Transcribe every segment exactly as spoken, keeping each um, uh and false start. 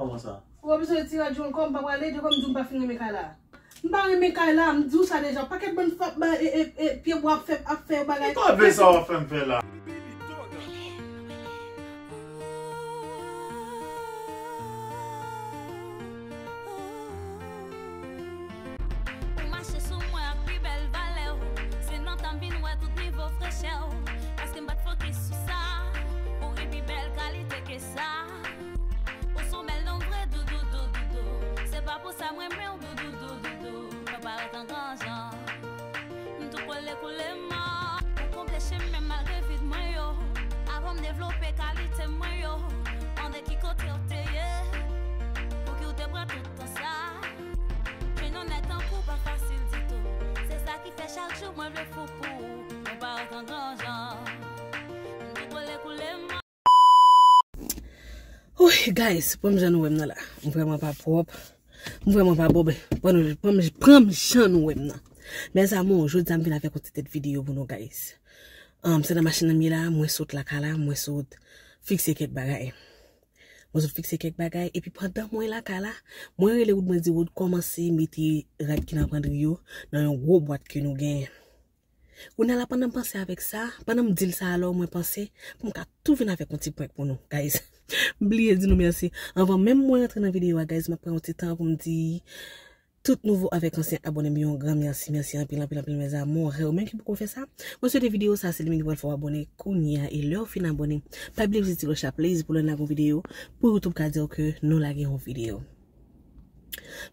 Kòman sa? Ou pa bezwen retire radyo ankò, m pa prale, depi m di w m pa fin renmen kay la. M pa renmen kay la, m di w sa deja. Pakèt bann fap ba e, e, e, pye bwa ap fè, ap fè bagay. Ki kòve sa w ap fè m fè la? Ou mache sou mwen ak pi bèl valè w. Se nan tan m vin wè tout nivo frechè w. Paske m pa t fokis sou sa. Ou gen pi bèl kalite ke sa. Ou s on bèl nonm vre, doudou, doudou, doudou. Se pa pou sa m renmen w, doudou, doudou, doudou. Mwen parèt an gran jan. M tou kole koule mò. Ou konble chemen malgre vid mwen yo. Avan m devlope kalite mwen yo. Mande ki kote w te ye. Pouki w te pran tout tan sa. Jwenn yon nèg tankou w pa fasil ditou. Se sa ki fè chak jou mwen vle fou pou ou. Mwen parèt an gran jan. M tou kole koule mò. Wi, guys, pran m jan nou wè m nan la. M vrèman pa pwòp. M vrèman pa pwòp. Pran m, pran m, pran m jan nou wè m nan. Mes amours, jodi a m vin avèk yon ti tèt videyo pou nou, guys. Um, se nan machin nan m ye la, mwen sot lakay la, mwen sot fikse kèk bagay. Mwen sot fikse kèk bagay, epi pandan mwen lakay la, mwen rele Wood, mwen di Wood kòmanse mete rad ki nan pandri yo nan yon gwo bwat ke nou genyen. Kounye a la, pandan m panse avèk sa, pandan m di l sa alò, mwen panse pou m ka tou vin avèk yon ti prank pou nou, guys. M bliye di nou mèsi. Anvan menm mwen rantre nan videyo a, guys, m ap pran yon ti tan pou m di tout nouvo avèk ansyen abòne m yo yon gran mèsi, mèsi anpil, anpil, anpil, mes amours. Ou menm ki poko fè sa, mwen swete videyo sa, se li menm ki pral fè w abòne kounye a, e lè w fin abòne, pa bliye peze ti kloch la, please, pou lè n lage yon videyo, pou YouTube ka di w ke nou lage yon videyo.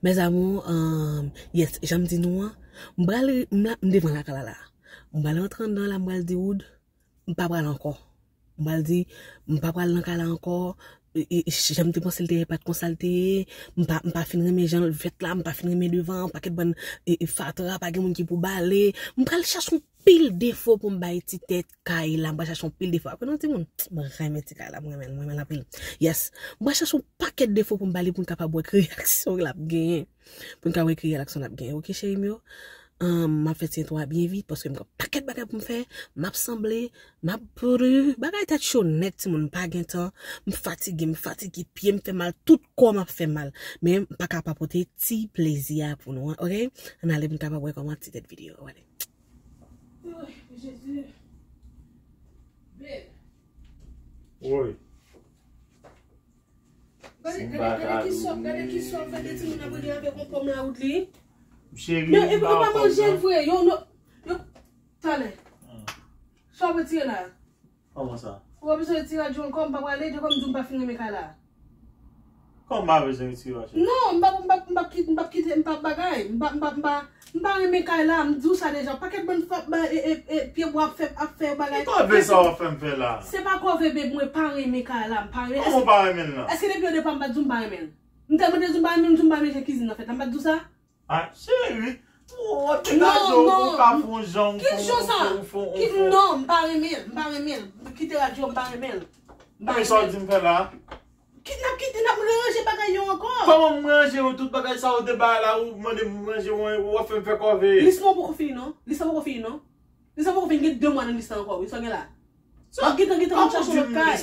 Mes amours, um, yes, jan m di nou an, m pral, m la, m devan lakay la la. M pral rantre anndan la, m pral di Wood, m pa pral ankò. M pral di, m pa pral nan kay la ankò. E, e, jan m te panse l te ye, pa t konsa l te ye. M pa, m pa fin renmen jan l fèt la, m pa fin renmen devan an, pakèt bann, e, e, fatra, pa gen moun ki pou bale. M pral chache yon pil defo pou m bay ti tèt kay la, m pral chache yon pil defo. Apre non, timoun, mwen renmen ti kay la, mwen renmen l, mwen renmen l anpil. Yes, m pral chache yon pakèt defo pou m ba li pou n kapab wè ki reyaksyon l ap genyen. Pou n ka wè ki reyaksyon l ap genyen. Oke, cheri m yo? Ahn, m ap fè ti entwo a byen vit, paske m gen pakèt bagay pou m fè. M ap sanble, m ap pru. Bagay tèt cho nèt, timoun, m pa gen tan. M fatige, m fatige, pye m fè mal, tout kò m ap fè mal. Men m pa ka pa pote ti plezi a pou nou, oke? Ann ale pou n kapab wè kòman ti tèt videyo a pral ye. Oy, Jezi. Babe. Woy. Gade, gade, gade ki sòt, gade ki sòt, gade timoun ap rele avèk yon pòm la, Woodly. Cheri, men, epi yo pa manje l vre, yo, yo, yo, talè. Hmm. Sa w retire la? Kòman sa? Ou pa bezwen retire radyo ankò, m pa prale, depi m di w m pa fin renmen kay la. Kòman m pa bezwen retire radyo? Non, m pa, m pa, m pa kit-, m pa kite, m pa bagay, m pa, m pa, m pa, m pa renmen kay la, m di w sa deja, pakèt bann fap ba, e, e, e, pye bwa ap fè, ap fè bagay. Ki kòve sa w ap fè m fè la? Se pa kòve, babe, mwen pa renmen kay la, m pa renmen. Kòman w pa renmen l nan? Èske depi o depa m pa t di w m pa renmen l? M tèlman te di w m pa renmen l, m di w m pa renmen jan kizin nan fèt la, m pa t di w sa? Ah, cheri, ou te ka di w ka fè yon jan, ou fè yon, ou fè yon, ou fè yon. Non, m pa renmen l, m pa renmen l. Kite radyo, m pa renmen l. Men sa w di m fè la? Ki n ap kite, n ap ranje bagay yo ankò. Kòman m ranje yo? Tout bagay sa yo te bay la, ou mande m ranje yo, w ap fè m fè kòve. Lis lan poko fini non. Lis lan poko fini non. Lis lan poko fini, gen de mwa nan lis lan ankò, wi, sa w gen la. W ap gentan, gentan, m ap chache yon lòt kay.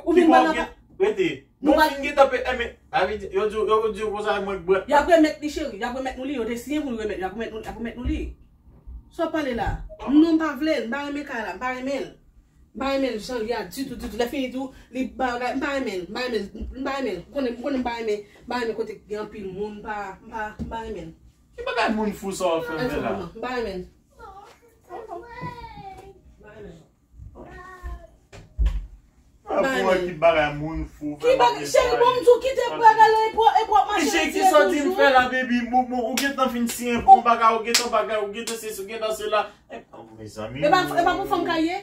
Ou vin ba nan. Rete. Nou fin gentan pe, enben, sa vle di, yo di, yo di konsa mwen k bwè. Y ap remèt li, cheri, y ap remèt nou li, yo te siyen pou nou remèt, y ap remèt nou, y ap remèt nou li. Sa w ap pale la? Non, m pa vle l, m pa renmen kay la, m pa renmen l. M pa renmen l jan l ye a ditou, ditou. Lè fini tou, li bagay, m pa renmen l, m pa renmen l, m pa renmen l. M konnen, m konnen m pa renmen, m pa renmen kote k gen anpil moun, m pa, m pa, m pa renmen l. Ki bagay moun fou sa w ap fè m fè la? M pa renmen l. M pa renmen l. Pou wè ki bagay moun fou. Ki bagay, cheri, bon, m di w kite bagay la, epi w ap mache. Cheri, ki sa w di m fè la, baby? Bon, bon, ou gentan fin siyen pou yon bagay, ou gentan bagay, ou gentan sesi, ou gentan sela. E pa, mezanmi. E pa, e pa pou fanm kay ye?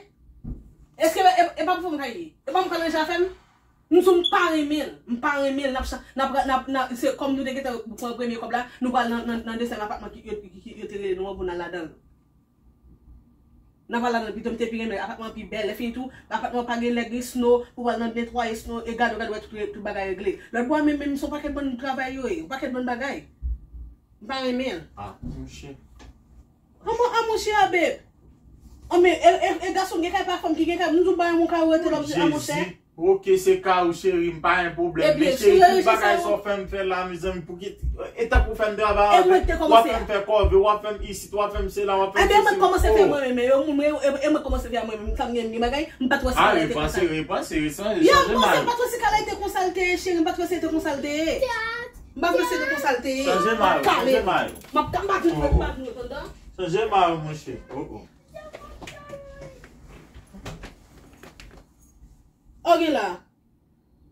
Èske e, e pa pou fanm kay ye? E pa m pral ranje afè m? M di w m pa renmen l, m pa renmen l, n ap cha-, n ap, n ap, n ap, se kòm nou te gentan pran premye kòb la, nou pral nan, nan, nan dezyèm apatman ki, yo, ki, ki, yo te rele nou an pou n al ladan l. N ap al ladan l, pito m te pi renmen l, apatman an pi bèl, lè fini tou, apatman an pa gen lè gen snow, pou pral nan netwaye snow, e gade, gade, wè tout, tout bagay regle. Lòt bò a menm, menm se yon pakèt bann travay yo ye, yon pakèt bann bagay. M pa renmen l. Ah, monchè. Kòman a monchè a, babe? Anben, e, e, e gason gen kay pa fanm ki gen kay, m di w m pa renmen yon kay ou rete la, a monchè. Ok, se ka ou cheri, m pa gen pwoblèm. Men cheri, tout bagay sa w fè m fè la, mezanmi, pou ki, e tankou w fè m travay avè, w ap fè m fè kòve, w ap fè m isit, w ap fè m sela, w ap fè m sesi. Ebyen, mwen kòmanse fè mwen menm, e mwen, e mwen kòmanse fè mwen menm, sa m gen, m gen bagay, m pa t wè si kalite konsa. Repanse, repanse, chanje may. M pa t wè si kalite konsa l te ye, cheri, m pa t wè si te konsa l te ye. M pa t wè si te konsa l te ye. Chanje may, chanje may. M ap ka, m pa t, m pa t, m pa t, m pa t, chanje may, monchè. Oh, oh. Ok la.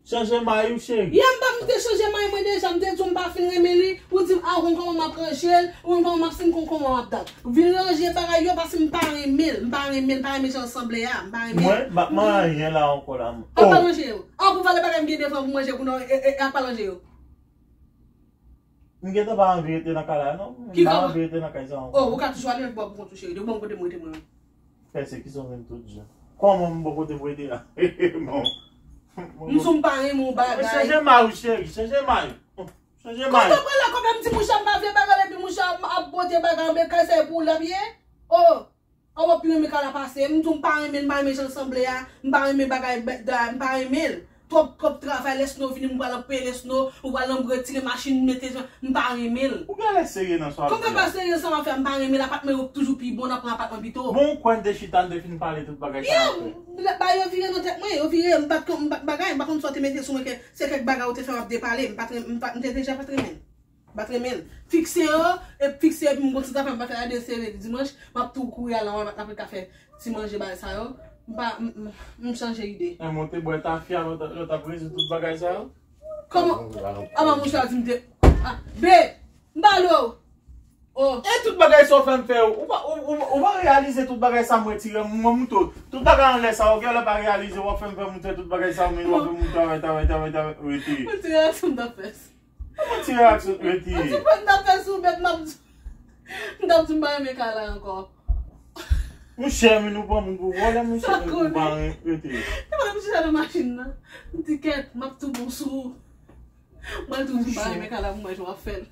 Chanje may ou, cheri. Yè m pa m te chanje may mwen deja, m te di w m pa fin renmen li, ou di m, a, ou konn kòman m ap ranje l, ou konn kòman m ap, si m konn kòman m ap dat. Vin ranje bagay yo, paske m pa renmen l, m pa renmen l, m pa renmen jan l sanble a, m pa renmen l. Mwen, m ap manyen la ankò la. A pa ranje yo. A pou valè bagay m gen devan pou manje pou nou, e, e, a pa ranje yo. M gentan pa anvi rete nan kay la, non. M pa anvi rete nan kay sa ankò. Oh, ou ka toujou ale pou kont ou, cheri. Depi bon kote m rete mwen menm. Pèsekisyon vin tout jan. Kòman m bon kote m rete a? Bon. M sou m pa renmen yon bagay. Chanje may ou, cheri. Chanje may. Chanje may. Kote w pral la, kòman m di mouche a m pa vle bagay, epi mouche a ap pote bagay anba kay sa, e pou ou l ap ye? Oh! An w ap pi renmen kay la pase. M di w m pa renmen l, m pa renmen jan l sanble a. M pa renmen bagay, m pa renmen l. Twòp, twòp travay, lè snow vini, m pral peye lè snow, ou pral ann retire machin, mete, m pa renmen l. Ou genlè serye nan sa w ap di a. Kòman pa serye sa w ap fè, m pa renmen l, apatman yo toujou pi bon, n ap pran apatman pito. Bon, ou kwè n te chita, n te fin pale tout bagay sa n ap fè. Yo, ba yo vire nan tèt mwen, yo vire, m pa t konn, m pa t bagay, m pa konn sa w te mete sou mwen ke se kèk bagay ou te fè m ap depale, m pa t renmen, m pa, m te deja pa t renmen l. M pa t renmen l. Fikse yo, e fikse yo, epi m gon ti zafè m pa fè la de sere dimanch, m ap tou kouri al nan Walmart, n ap ka fè ti manje bagay sa yo. M pa, m, m, m chanje ide. E mwen te bwè tafya, lè w t ap rezoud tout bagay sa yo? Kòman? Apa mouche a di m te, a, be, m pale w. Oh. E tout bagay sa w fè m fè yo. Ou pa, ou, ou, ou pa reyalize tout bagay sa m retire, m, mwen moute w. Tout bagay anlè sa, ou genlè pa reyalize, w ap fè m fè moute tout bagay sa, men w ap fè moute, arèt, arèt, arèt, arèt, rete. Mwen ti reyaksyon m t ap fè. Kòman ti reyaksyon rete? Ou ti pran m t ap fè sou bèt, m ap di, m t ap di m pa renmen kay la ankò. Monchè, men nou pran moun pou vòlè, monchè, men nou pa rete. Sa konnen. Te pran m chita nan machin nan. M di kèt, m ap tou bon sou ou. Mwen tou di m pa renmen kay la pou mwen jan w ap fè l.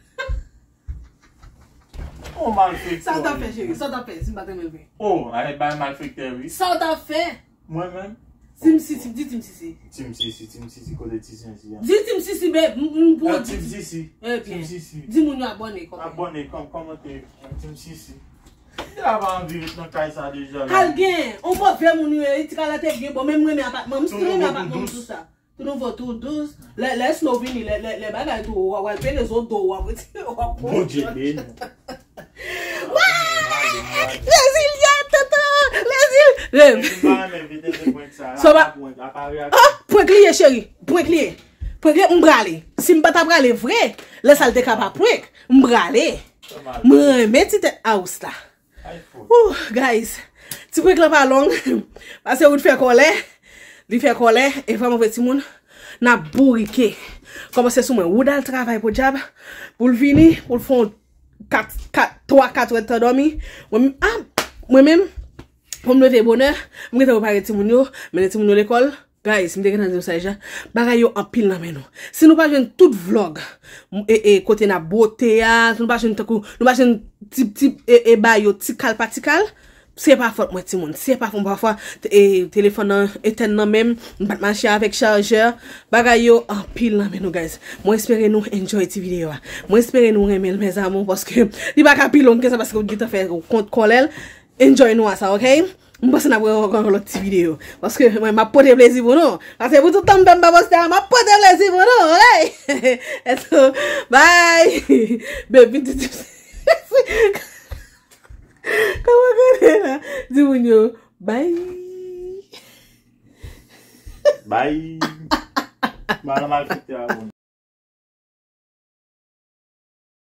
Oh, malfektè. Sa w t ap fè, cheri? Sa w t ap fè si m pa t renmen l vre? Oh, ale bay malfektè, wi. Sa w t ap fè? Mwen menm? Di m sisi, di, di m sisi. Di m sisi, di m sisi, kote ti sisi a? Di di m sisi, babe, m, m pou di. Di m sisi. Ebyen, di moun yo abòne, kòmante. Abòne, kòm, kòmante, di m sisi. Deja pa anvi ret nan kay sa deja. Kal gen, on move moun yo ye, ti kal la te gen, bon, men m renmen apatman, m still renmen apatman m tou sa. Tou nouvo, tou dous. Lè, lè snow vini, lè, lè, lè bagay tou, w a, w a pele zo do, w a retire, w a Bondye beni. Wè! Lèzilya, tonton! Lèzil-, Lè m pa renmen vide de prank sa, sa pa prank, apa reyaksyon. Ah, prank li ye, cheri. Prank li ye. Prank li ye, m prale. Si m pa ta prale vre, lè sa l te ka pa prank, m prale. M renmen ti tèt house la. Ouh, guys, ti prank lan pa long. Pase Wood fè kòlè. Li fè kòlè. E vrèman vre, timoun, n ap bourike. Kòmanse sou mwen. Wood al travay, podyab. Pou l vini, pou l fè yon kat, kat, twa, kat èdtan dòmi. Mwen menm, ah, mwen menm, pou m leve bonè, m gentan prepare timoun yo, mennen timoun yo lekòl. Guys, m te gentan di nou sa deja. Bagay yo anpil nan men nou. Si nou pa jwenn tout vlog, m, e, e, kote n ap bwote a, si nou pa jwenn tankou, nou pa jwenn ti, ti, e, e, bagay yo ti kal pa ti kal, se pa fòt mwen, timoun. Se pa fòt mwen, pafwa, te, e, telefòn nan etèn nan men m, m pa t mache avèk chajè. Bagay yo anpil nan men nou, guys. Mwen espere nou enjoy ti videyo a. Mwen espere nou renmen l, mes amours, paske li pa ka pi long ke sa, paske w gentan fè kont kòlè l. Enjoy nou a sa, ok? M panse n ap wè ankò nan lòt ti videyo. Paske mwen, m ap pote plezi pou nou. Paske pou tout tan m fè m pa poste a, m ap pote plezi pou nou, ok? Let's go. Bye. Baby, di, di, kòman konnen la? Di moun yo, bye. Bye. Mwen al malfektè a, bon.